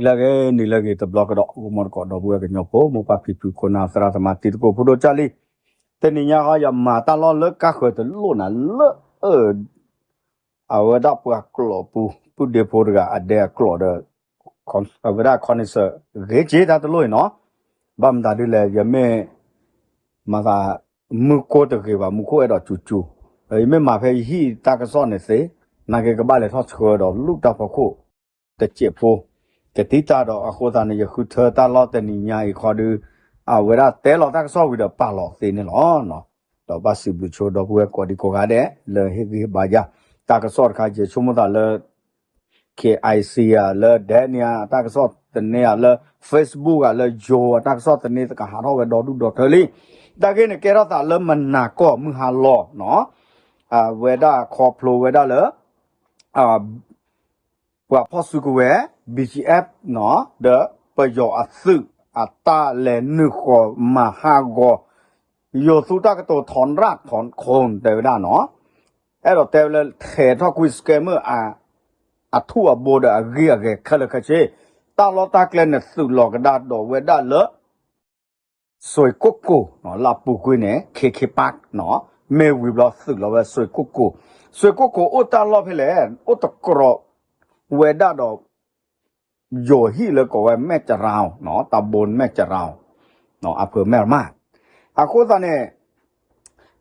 လၢအဂ့ၤ နံၤလၢအဂ့ၤတဘျီကဒီး ဂီၢ်မီၢ်တကိး ဒီပုၢ်ဝဲၢ်ကညီဖိ မိၢ်ပၢ်ဖံဖု ခိၣ်နၢ် သရၣ်သမါ တံၤသကိးဖိဒိၣ်ကၢ်လံ, တနံၤညါဃီ ယမၤတၢ်လီၢ်လၢကါဃၢၤတလိၣ်နၤလၢ အဝဲဒၣ်ပှၤကျိာ်ပူၤ ပုၢ်ဒ့ဖိတဂၤအဒဲအကျိာ်ဒီး အဝဲဒၣ် ခီနံၣ်စၢၣ် ဂ့ၤက့ၤတၢ်တလိၣ်အံၤနီၤ, ဘၣ်မတၤဒ်လဲၣ် ယမ့ၢ်မၤသး မူခိၣ်တဂ့ၤဘၣ် မူခိၣ်အဲၣ်ဒိးစူၤစူၤ, ယမ့ၢ်မၤဖဲယဟံၣ်တၢ်ကစီၣ်န့ၣ်သ့, နာ်က့ကဘၣ်လဲၤထီၣ်ဆှၢဒီးလူၢ်တၢ်ဖီခိၣ် တစဲးဖိ, ကတံၢ်တၢ်ဒီးအဃိသတးန့ၣ် ယဃုထၢတၢ်လီၢ်တနံၤညါအံၤခီဒုး အဝဲဒၣ်တဲလီၤတၢ်ကစီၣ်ဝံၤဒီးပာ်လီၤသ့န့ၣ်လီၤ. ဒီးဘၣ်စံးဘျုးဆိဒီပုၢ်ဝဲၢ်ကိးဒံကိးဂၤဒဲး လၢဟ့ၣ်ဂံၢ်ဟ့ၣ်ဘါယၤ, တၢ်ကစီၣ်တခါ ယဆိကမိၣ်သးလၢ KIC ဧါ လၢဒဲန့ၣ်ဧါ တၢ်ကစီၣ်သန့ဧါ လၢ Facebook ဧါ လၢယိၤ တၢ်ကစီၣ်သန့တကဟးထီၣ်ဝဲဒီဒူၣ်ဒီထၢလံ. တၢ်ဂ့ၢ်န့ၣ်ကဲထီၣ်သးလၢမနၤကီၢ်မုၢ်ဟါလီၤနီၤ, အဝဲဒၣ်ခီဖျိဝဲဒၣ်လၢ ပှၤဖီၣ်စုကဝဲၤ BGF နီၤ ဒီးပယီၤအသုး အတၢ်လဲၤနုာ်ဃီၤမၤဟးဂီၤ ယိၤသူတၢ်ကတိၤ ထီၣ်ရၣ်ထီၣ်ခိၣ် တဲဝဲဒၣ်နီၤ, အဲၣ်ဒိးတဲဝဲလၢထဲးထီၣ်ကွံာ် scammer အထူၣ်အဘိဒီးအဂံၢ်အဂဲၤခဲလၢာ်ခဲဆ့, တၢ်လီၢ်တၢ်ကျဲန့ၣ်သုးလီၤကဒါဒီးဝဲဒၣ်လၢ စွ့ၣ်ကိၣ်ကိၣ် လၢအပူၤကွံာ်န့ၣ် KK Park နီၤ, မ့ၢ်ဝံၤဘျီသုးလီၤဝဲစွ့ၣ်ကိၣ်ကိၣ်, စွ့ၣ်ကိၣ်ကိၣ်အိၣ်တၢ်လီၢ်ဖဲလဲၣ် အိၣ်တကြီးဝဲဒၣ်ဒီး ယိၤဟံၣ်လၢကိးဝဲမဲၢ်စရၣ်နီၤ, တၢ်ဘိမဲၢ်စရၣ် အဖၢမဲၢ်ရမး, အဃိသတးန့ၣ်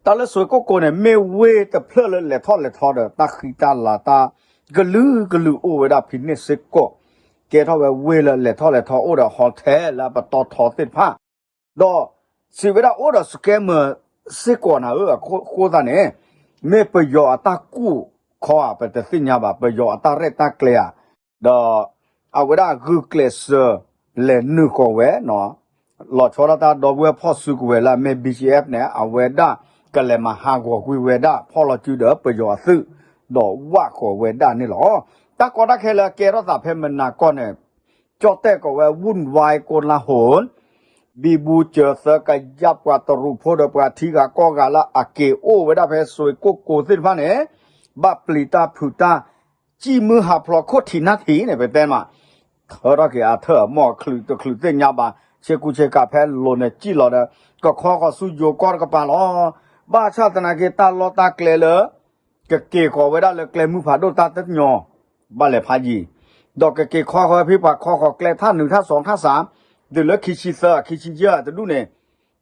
တၢ်လၢစွ့ၣ်ကိၣ်ကိၣ်န့ၣ် မ့ၢ်ဝ့ၢ်တဖျၢၣ်လၢလဲၤထီၣ်လဲၤထီဒီး တၢ်ဃံတၢ်လၤတၢ်ကလုာ်ကလုာ်အိၣ်ဝဲဒၣ်ဖဲန့ၣ်စ့ၢ်ကီး, ကဲထီၣ်ဝဲဝ့ၢ်လၢလဲၤထီၣ်လဲၤထီအိၣ်ဒီး hotel လၢပတီၢ်ထီသ့ၣ်တဖၣ်, ဒီးစံးဝဲဒၣ်အိၣ်ဒီး scammer စ့ၢ်ကီးနၤဧၢ, အဃိသတးန့ၣ် မ့ၢ်ပယီၤအတၢ်ကူၣ်ခီဧါ ပတသ့ၣ်ညါဘၣ်, ပယီၤအတၢ်ရဲၣ်တၢ်ကျဲၤဧါ, ဒီးအဝဲဒၣ်ဂုာ်ကျဲးစၢး လဲၤနုာ်ဃီၤဝဲ လီၤဆီဒၣ်တၢ်ဒီပုၢ်ဝဲၢ်ဖီၣ်စုကဝဲၤလၢအမ့ၢ် BGF န့ၣ် အဝဲဒၣ်ကလဲၤမၤဟးဂီၤကွံာ်ဝဲဒၣ် ဖီၣ်လီၤစုဒီးပယီၤအသုး, ဒီးဝးဃီၤဝဲဒၣ်န့ၣ်လီၤ. တၢ်ကီတၢ်ခဲလၢကဲထီၣ်သးဖဲမနၤကီၢ်န့ၣ် ကၠီၣ်တဲၣ်ကိးဝဲ ဝူၣ်ဝါကိလၢဟိၣ် ဘံဘူစၢၤသၢကယၢ်ပှၤတရူးဖိဒီးပှၤထံဂၤကီၢ်ဂၤလၢအက့ၤအိၣ်ဝဲဒၣ်ဖဲစွ့ၣ်ကိၣ်ကိၣ်သ့ၣ်တဖၣ်န့ၣ် ဘၣ်ပျံၤတၢ်ဖုးတၢ် ကံၣ်မုၢ်ဟးဖျိးခိၣ်ထံးနၢ်ထံးန့ၣ် ပတဲမး ထၢထီၣ်က့ၤအထၢၣ်အမီၢ်အချုးတချုးသ့ၣ်ညါဘၣ် ဆ့ကူဆ့ကၤဖဲလိၤန့ၣ်ကံၣ်လီၤဒီး ကခီဃီၤဆူယိၤကီၢ်တကပၤလီၤ. ဘၣ်ဆၣ်သနာ်က့တၢ်လီၢ်တၢ်ကျဲလၢ ကက့ၤဃီၤဝဲဒၣ်လၢကျဲမုၢ်ဖးဒိၣ်တၢ်တညီ ဘၣ်လဲၤဖးယံၤ, ဒီးကက့ၤခီဃီၤဖဲပှၤခီဃီၤကျဲထၣ်နုာ်ထၣ်စီၤထၣ်စး တုၤလၢခံဆံသၢ ခံဆံယဲၢ်တဒူၣ်န့ၣ်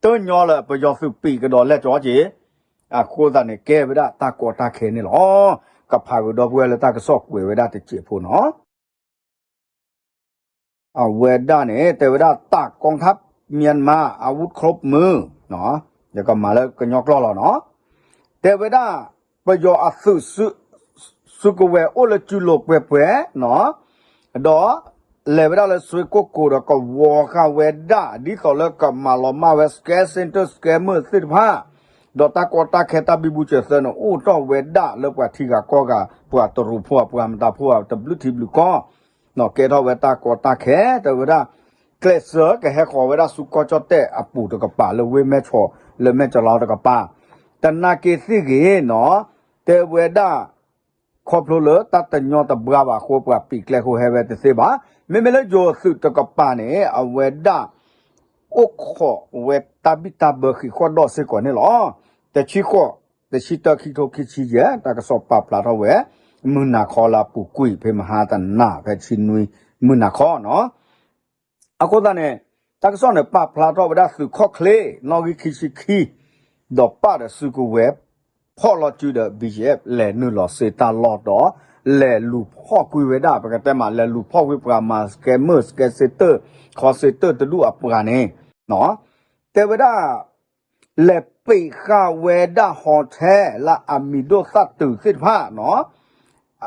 တညီလၢပယီၤသုးပံးကဒီးလဲၤကၠီက့ၤ, အဃိသတးန့ၣ် ကဲဝဲဒၣ်တၢ်ကီတၢ်ခဲန့ၣ်လီၤ. ကဖးဂုာ်ဒီပုၢ်ဝဲၢ်လၢတၢ်ကစီၣ်ကွဲးဝဲဒၣ်တစဲးဖိနီၤ အဝဲဒၣ်န့ၣ် တဲဝဲဒၣ် တပ်กองทัพเมียนมา อาวุธครบมือ ယကမၤလၢကညီကျိာ်လီၤနီၤ, တဲဝဲဒၣ် ပယီၤအသုး စုကဝဲၤအိၣ်လၢစုလိၤပှဲၤပှဲၤနီၤ, ဒီးလဲၤဝဲဒၣ်လၢစွ့ၣ်ကိၣ်ကိၣ်ဒီးကဝီၤဃာ်ဝဲဒၣ် ဒ်သိးလၢကမၤလီၤမၢ်ဝဲ scare center scammer သ့ၣ်တဖၣ်, ဒီးတၢ်ကီတၢ်ခဲတၢ်ဘံဘူစၢၤသၢန့ၣ် အိၣ်ထီၣ်ဝဲဒၣ်လၢပှၤထံဂၤကီၢ်ဂၤ ပှၤတရူးဖိ ပှၤမတၤဖိ တဘျုးထံဘျုးကီၢ် ကဲထီၣ်ဝဲတၢ်ကီတၢ်ခဲ တဲဝဲဒၣ် ကျဲးစၢးကဟဲဃီၤဝဲဒၣ်ဆူကီၢ်ကၠီၣ်တဲၣ်အပူၤတကပၤ လၢဝ့ၢ်မဲၢ်ဆီး လၢမဲၢ်ကလီတကပၤ, တနာ်က့သ့ၣ်ဂ့ၤနီၤ, တဲဝဲဒၣ် ခီဖျိလၢတၢ်တညီတဘှါဘၣ်အဃိ ပှၤပံးကျဲဃိဟဲဝဲတသ့ဘၣ်. မ့မ့ၢ်လၢယိၤသုးတကပၤန့ၣ် အဝဲဒၣ် အိၣ်ခိးဝဲတၢ်ဘံၣ်တၢ်ဘၢဃံးဃီၣ်ဒီၣ်စ့ၢ်ကီးန့ၣ်လီၤ. တဆံဃိး တဆံတၢ ခံကထိခံဆံယဲၢ် တၢ်ကစီၣ်ပာ်ဖျါထီၣ်ဝဲ မုၢ်နၤခီလၢအပူၤကွံာ် ဖဲမဟါတနၤ ဖဲဆံနွံ မုၢ်နၤခီနီၤ. အဃိသတးန့ၣ် တၢ်ကစီၣ်န့ၣ် ပာ်ဖျါထီၣ်ဝဲဒၣ်သုးခီၣ်ချ့ နီၣ်ဂံၢ်ခံဆံခံ ဒီးပာ်ဒီးစုကဝဲၤ ဖီၣ်လီၤစုဒီး BGF လဲၤနုာ်လီၤစ့တၢ်လီၢ်ဒီး လဲၤလူၤဖီၣ်ကွံာ်ဝဲဒၣ် ပကတဲမး လဲၤလူၤဖီၣ်ကွံာ်ပှၤမၤ scammer scare center ခီ center တဒူၣ်အပှၤန့ၣ် တဲဝဲဒၣ် လဲၤပံးဃာ်ဝဲဒၣ် hotel လၢအမံၤဒိၣ်သၣ်တုၤသ့ၣ်တဖၣ်နီၤ,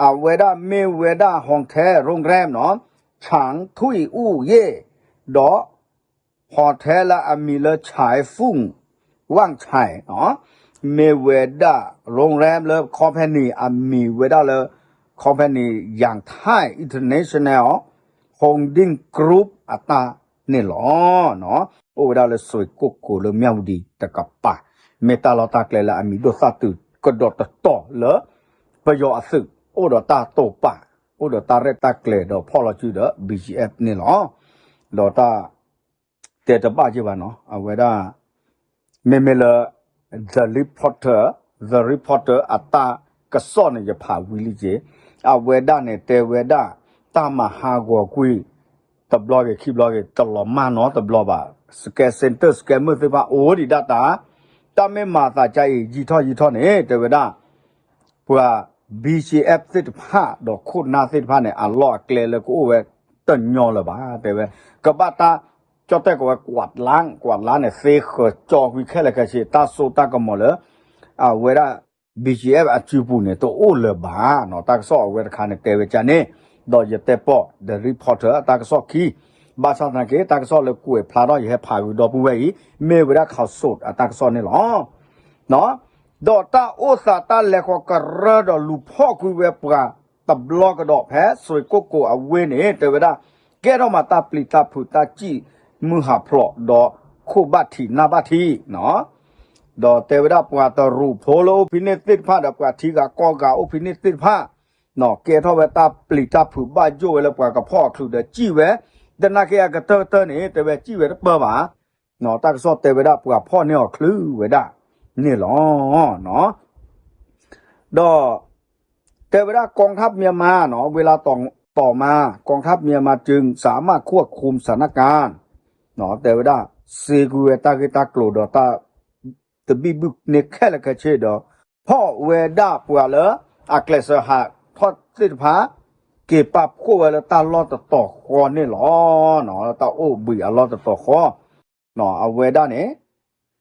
အဝဲဒၣ်မ့ၢ်ဝဲဒၣ် hotel โรงแรมနီၤ, ช้างถุยอู้เย่ ဒီး hotel လၢအမံၤလၢ ฉายฟุ่ง ว่างชัยနီၤ, မ့ၢ်ဝဲဒၣ် โรงแรม လၢ company အမံၤဝဲဒၣ်လၢ company ယၣ်ထၢၣ် International Holding Group အတၢ်န့ၣ်လီၤ. အိၣ်ဝဲဒၣ်လၢစွ့ၣ်ကိၣ်ကိၣ်လၢမၠၣ်ဝတံၣ်တကပၤ, မ့ၢ်တၢ်လီၢ်တၢ်ကျဲလၢအမံၤဒိၣ်သၣ်တုၤကဒီးတတီၤလၢ ပယီၤအသုး အိၣ်ဒီးတၢ်တိာ်ပာ် အိၣ်ဒီးတၢ်ရဲၣ်တၢ်ကျဲၤဒီးဖီၣ်လီၤစုဒီး B G F န့ၣ်လီၤ. ဒီးတၢ် တဲတဘၣ်က့ဘၣ်နီၤ အဝဲဒၣ် မ့မ့ၢ်လၢ The Reporter, The Reporter အတၢ်ကစီၣ်န့ၣ် ယဖးဝံၤလံက့ၤ အဝဲဒၣ်န့ၣ် တဲဝဲဒၣ် တၢ်မၤဟးဂီၤကွံာ် တဘျီဂ့ၤခံဘျီဂ့ၤ တလီၤမၢ်နီတဘျီဘၣ် scam center scammer သ့ၣ်တဖၣ်အိၣ်ဒံးဒၣ်တၢ် တၢ်မ့ၢ်မၤသးကါအံၤ ယံာ်ထီၣ်ယံာ်ထီၣ်န့ၣ် တဲဝဲဒၣ် ပှၤ B G F သ့ၣ်တဖၣ်ဒီးခိၣ်နၢ်သ့ၣ်တဖၣ်န့ၣ် အလီၢ်အကျဲလၢကအိၣ်ဝဲတညီလၢၤဘၣ် တဲဝဲ ကဘၣ်တၢ် ကၠီၣ်တဲၣ်ကဝဲ ကွးလါ ကွးလါန့ၣ် သ့ဃၢၤကၠီကွံာ်ခဲလၢာ်ခဲဆ့ တၢ်စိတၢ်ကမီၤလၢ အဝဲဒၣ် B G F အစုပူၤန့ၣ် တအိၣ်လၢၤဘၣ်နီၤ တၢ်ကစီၣ်အဝဲတခါန့ၣ် တဲဝဲကါန့ၣ် ဒီးယတဲပီၢ် The Reporter အတၢ်ကစီၣ်ခံ ဘၣ်ဆၣ်သနာ်က့ တၢ်ကစီၣ်လၢကွဲးဖျါထီၣ်ယဟဲဖးဂုာ်ဒီပုၢ်ဝဲၢ်အံၤ မ့ၢ်ဝဲဒၣ် Khaosod အတၢ်ကစီၣ်န့ၣ်လီၤ. ဒီးတၢ်အိၣ်သးတၢ်လဲၤဃီၤကရၢဒီးလူၤဖီၣ်ကွံာ်ဝဲပှၤတဘျီကဒီးဖဲ စွ့ကိၣ်ကိၤအဝ့ၢ်န့ၣ် တဲဝဲဒၣ် ကဲထီၣ်မးတၢ်ပျံၤတၢ်ဖုးတၢ်စံၣ်မုၢ်ဟးဖျိးဒီးခိၣ်ဘၣ်ထံးနၢ်ဘၣ်ထံး ဒီးတဲဝဲဒၣ်ပှၤတရူးဖိလၢအိၣ်ဖဲန့ၣ်သ့ၣ်တဖၣ်ဒီးပှၤထံဂၤကီၢ်ဂၤအိၣ်ဖဲန့ၣ်သ့ၣ်တဖၣ် ကဲထီၣ်ဝဲတၢ်ပျံၤတၢ်ဖုးဘၣ်ယိၣ်ဝဲလၢပှၤကဖီၣ်အချုးဒီးစံၣ်ဝဲ သနာ်က့အကတၢၢ်ကတၢၢ်န့ၣ် တဲဝဲစံၣ်ဝဲတပၢၢ်ဘၣ် တၢ်ကစီၣ်တဲဝဲဒၣ်ပှၤဖီၣ်န့ၢ်အီၤချုးဝဲဒၣ်န့ၣ်လီၤ. ဒီး တဲဝဲဒၣ် กองทัพမြန်မာ နီၤ เวลาต่อมา กองทัพမြန်မာจึงสามารถควบคุมสถานการณ์ တဲဝဲဒၣ် စ့ကွံာ်ဝဲတၢ်ဂ့ၢ်တၢ်ကျိၤဒီးတၢ် တဘံၣ်ဘုၣ်န့ၢ်ခဲလၢာ်ခဲဆ့ဒီး ဖီၣ်ဝဲဒၣ်ပှၤလၢအကျဲးစၢးဟးထီၣ်သ့ၣ်တဖၣ် က့ၤပာ်ဖှိၣ်ဝဲလၢတၢ်လီၢ်တတီၤဃီန့ၣ်လီၤ. တၢ်အိၣ်ဘှံးအလီၢ်တတီၤဃီ အဝဲဒၣ်န့ၣ်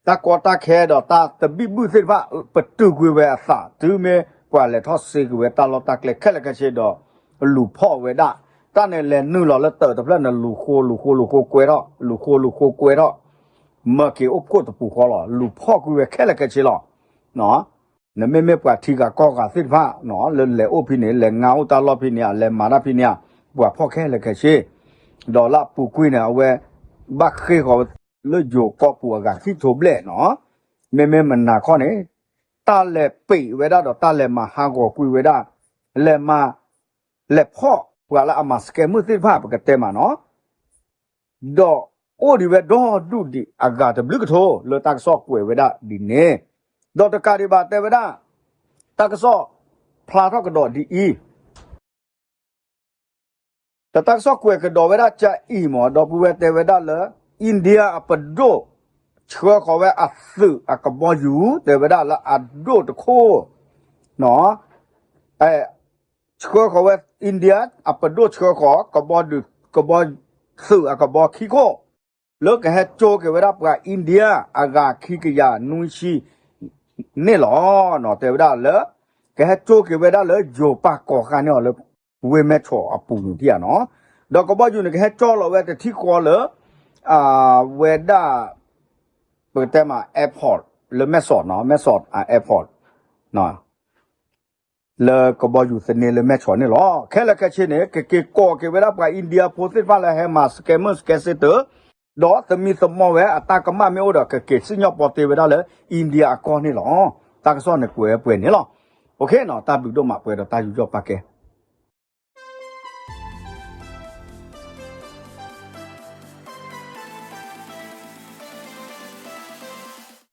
တၢ်ကီတၢ်ခဲဒီးတၢ်တဘံၣ်ဘုၣ်သ့ၣ်တဖၣ် ပတုာ်ကွံာ်ဝဲအသး တုၤမ့ၢ်ပှၤလဲၤထီၣ်စ့ကွံာ်ဝဲတၢ်လီၢ်တၢ်ကျဲခဲလၢာ်ခဲဆ့ဒီး လူၤဖီၣ်ဝဲဒၣ် တၢ်န့ၣ်လဲၤနုာ်လီၤလၢတၢးတဖျၢၣ်န့ၣ် လူၤဃိလူၤဃိလူၤဃိကွဲထီၣ် လူၤဃိလူၤဃိကွဲထီၣ် မၢက့ၤအိၣ်ဖှိၣ်တပူၤဃီလီၤ. လူၤဖီၣ်ကွံာ်ဝဲခဲလၢာ်ခဲဆ့လီၤ. နမ့မ့ၢ်ပှၤထံဂၤကီၢ်ဂၤသ့ၣ်တဖၣ် လၢလဲၤအိၣ်ဖဲန့ၣ် လဲၤငါအိၣ်တၢ်လီၢ်ဖဲန့ၣ် လဲၤမၤတၢ်ဖဲန့ၣ် ပှၤဖီၣ်ခဲလၢာ်ခဲဆ့ ဒီးလၢအပူၤကွံာ်န့ၣ် အဝဲ ဘၣ်ဃ့ၢ်ဃီၤဝဲလၢယိၤကီၢ်ပူၤအဂၤခံထိဘျဲၣ်နီၤ မ့မ့ၢ်မနၤခီန့ၣ် တၢ်လဲၤပံးဝဲဒၣ်ဒီးတၢ်လဲၤမၤဟးဂီၤကွံာ်ဝဲဒၣ် လဲၤမၤ လဲၤဖီၣ်ပှၤလၢအမၤ scammer သ့ၣ်တဖၣ် ပကတဲမးနီၤ ဒီးအိၣ်ဒံးဝဲဒီဒူၣ်ဒံးအဂၤတဘျုးကထိ လၢတၢ်ကစီၣ်ကွဲးဝဲဒၣ်ဒ်န့ၣ် ဒီးတကးဒံးဘၣ်တဲဝဲဒၣ် တၢ်ကစီၣ်ဖျါထီၣ်ကဒီးဒ်အံၤ ဒီးတၢ်ကစီၣ်ကွဲးကဒီးဝဲဒၣ်ကအံၤမး ဒီပုၢ်ဝဲၢ်တဲဝဲဒၣ်လၢ India အပဒိၣ် ဆှၢဃီၤဝဲအသုးအကဘီယူၤ တဲဝဲဒၣ်လၢအဒိၣ်တခိၣ် ဆှၢဃီၤဝဲ India အပဒိၣ်ဆှၢဃီၤ ကဘီဒုး ကဘီသုးအကဘီခံခိၣ် လၢကဟဲကၠိက့ၤဝဲဒၣ်ပှၤ India အဂၤခံကယၤနွံဆံန့ၣ်လီၤ. တဲဝဲဒၣ်လၢ ကဟဲကၠိက့ၤဝဲဒၣ်လၢယိၤပၢ်ကီၢ်ဃၢ်န့ၣ်အီၤလၢ ဝ့ၢ်မဲၢ်ဆီးအပူၤန့ၣ်ဧါနီၤ. ဒီးကဘီယူၤန့ၣ် ကဟဲကၠီလီၤဝဲတထံၣ်ဃီလၢ အဝဲဒၣ် ပကတဲမး airport လၢမဲၢ်ဆီးနီၤ မဲၢ်ဆီးအ airport လၢကဘီယူၤသန့လၢမဲၢ်ဆီးန့ၣ်လီၤ. ခဲလၢာ်ခဲဆ့န့ၣ် ကက့ၤကိးက့ၤဝဲဒၣ်ပှၤ India ဖိသ့ၣ်တဖၣ်လၢဟဲမၤ scammer scam center ဒီးသမံသမိးဝဲအတၢ်ကမၣ်မ့ၢ်အိၣ်ဒီး ကက့ၤစံၣ်ညီၣ်ပီတ့ဝဲဒၣ်လၢ India အကီၢ်န့ၣ်လီၤ. တၢ်ကစီၣ်န့ၣ်ကွဲးပှဲၤန့ၣ်လီၤ. တၢ်ဘျုးဒိၣ်မးပှဲၤဒီးတၢ်ယူးယီၣ်ပာ်ကဲ